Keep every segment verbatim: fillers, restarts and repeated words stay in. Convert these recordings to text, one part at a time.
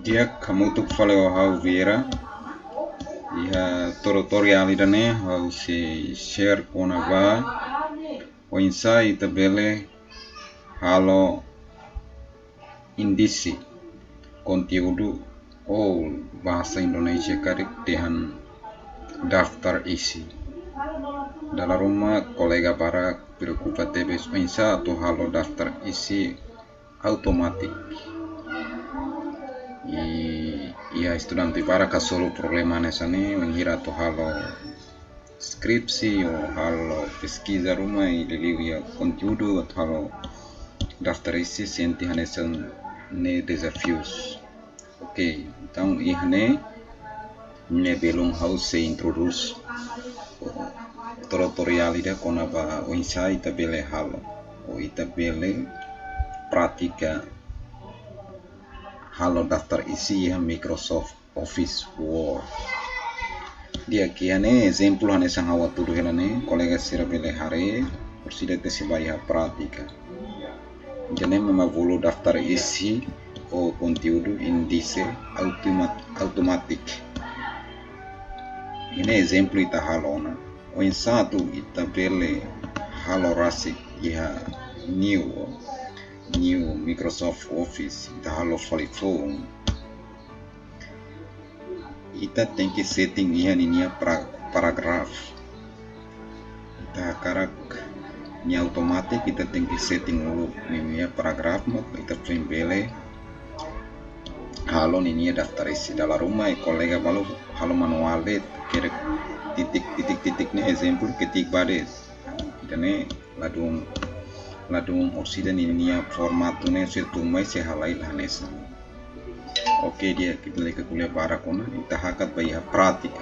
Di'ak, hamutuk fali ho ha'u Vieira. Iha tutoriál ida-ne'e ha'u sei share kona-ba oinsá ita bele halo índise konteúdu ou bahasa Indonesia karik dehan daftar isi. Dala ruma kolega barak preokupa tebes oinsá atu halo daftar isi automátiku. I, iha estudante barak hasoru problema hanesan ne'e, wainhira atu halo skripsi ou halo peskiza ruma i liuliu iha konteúdu atu halo daftar isi sente hanesan ne'e dezafius. Oke, entaun iha ne'e, ne'e belun ha'u sei introdús tutoriál ida kona-ba oinsá ita bele halo, ou ita bele pratika halo daftar isi iha Microsoft Office Word. Di'ak, iha ne'e ezemplu hanesan ha'u hatudu hela ne'e, kolega sira bele haree, orsida ita sei bá iha prátika. Ida-ne'e mak bolu daftar isi ou konteúdu índise automa-, automátiku. Iha ne'e ezemplu ita halo ona. Oinsá atu ita bele halo rasik iha new, new Microsoft Office, ita halo fali foun. Ita tenke setting iha ninia pra-, paragraf. Ita hakarak nia automátiku, ita tenke setting uluk ninia paragraf, mak ita foin bele halo ninia daftar isi. Dala ruma e kolega balu halo manuál de'it, hakerek titik, titik, titik ne'e ezemplu ketik ba de'it. Ida-ne'e ladún, ladún orsida ninia formatu ne'e sei tun mai sei halai la hanesan. Oke, di'ak, ita lalika ko'alia barak ona, ita hakat ba iha prátika.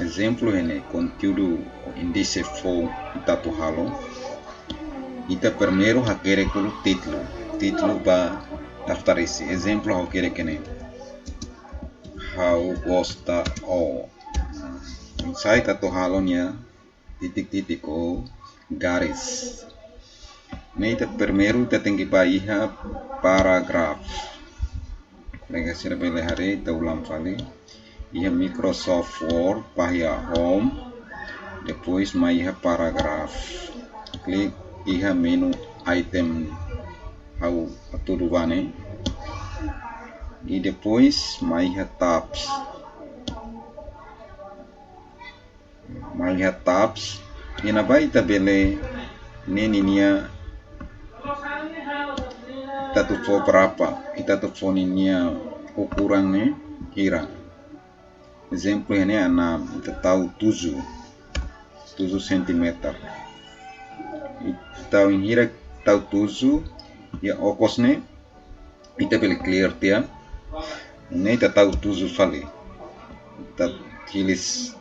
Ezemplu iha ne'e, konteúdu ou índise foun ita atu halo. Ita primeiru hakerek uluk títulu, títulu ba daftar isi. Ezemplu ha'u hakerek iha ne'e: Ha'u gosta ó. Oinsá ita atu halo nia titik-titik ou garis. Ne'e ita primeiru ita tenke bá iha paragraf. Kolega sira bele haree, ita ulang fali. Iha Microsoft Word, bá iha Home, depois mai iha Paragraf. Klik iha menu item ha'u hatudu ba ne'e. I depois mai iha Tabs. Mai iha Tabs, iha ne'ebá ita bele haree ninia, ita atu fó berapa, ita atu fó ninia ukuran ne'e hira. Ezemplu iha ne'e enam, ita tau tujuh, tujuh sentimeter. Ita wainhira tau tujuh, iha okos ne'e, ita bele clear tiha. Ne'e ita tau tujuh fali. Ita hili s-,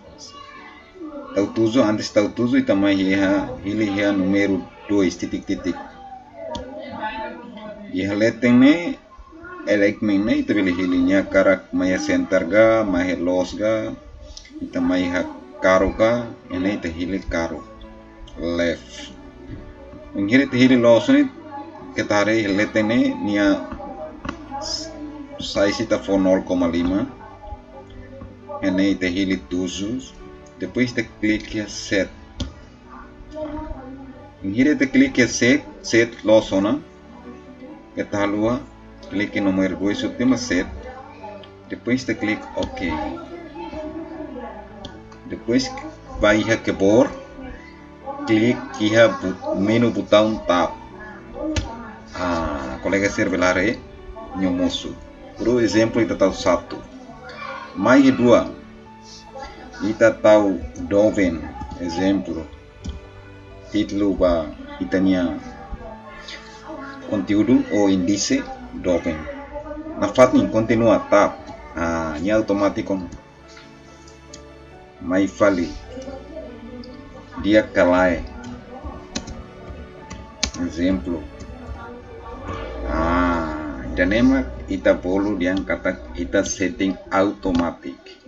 tau tujuh, antes tau tujuh, ita mai iha, hili iha númeru dois, titik-titik. Iha leten ne'e, alignment ne'e, ita bele hili nia hakarak mai iha center ka, mai iha loos ka, ita mai iha karuk ka, iha ne'e ita hili karuk. Left. Wainhira ita hili loos ne'e, keta haree iha leten ne'e, nia s-, size ita fó nol koma lima. Iha ne'e ita hili tujuh. Depois ita klik iha set. Wainhira ita klik iha set, set loos ona. Keta haluha, klik iha númeru dois, última set. Depois ita klik OK. Depois bá iha keyboard, klik iha but-, menu butaun Tab. Ah, kolega sira bele haree, nia mosu. Por ezemplu, ita tau satu. Mai iha dua. Ita tau doben, ezemplu. Títulu ba ita-nia konteúdu ou índise doben. Nafatin, kontinua, Tab. Ah, nia automátiku. Mai fali. Di'ak ka lae. Ezemplu. Ah, ida-ne'e mak ita bolu dehan katak ita setting automátiku.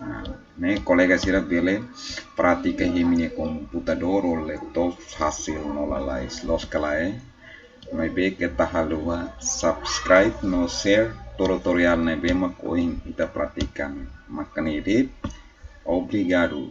Ah, ne'e kolega sira bele pratika iha imi-nia komputadór ou laptop fasil no lalais. Loos ka lae? Maibé keta haluha subscribe no share tutorial ne'ebé mak ohin ita pratika. Mak ne'e de'it. Obrigadu.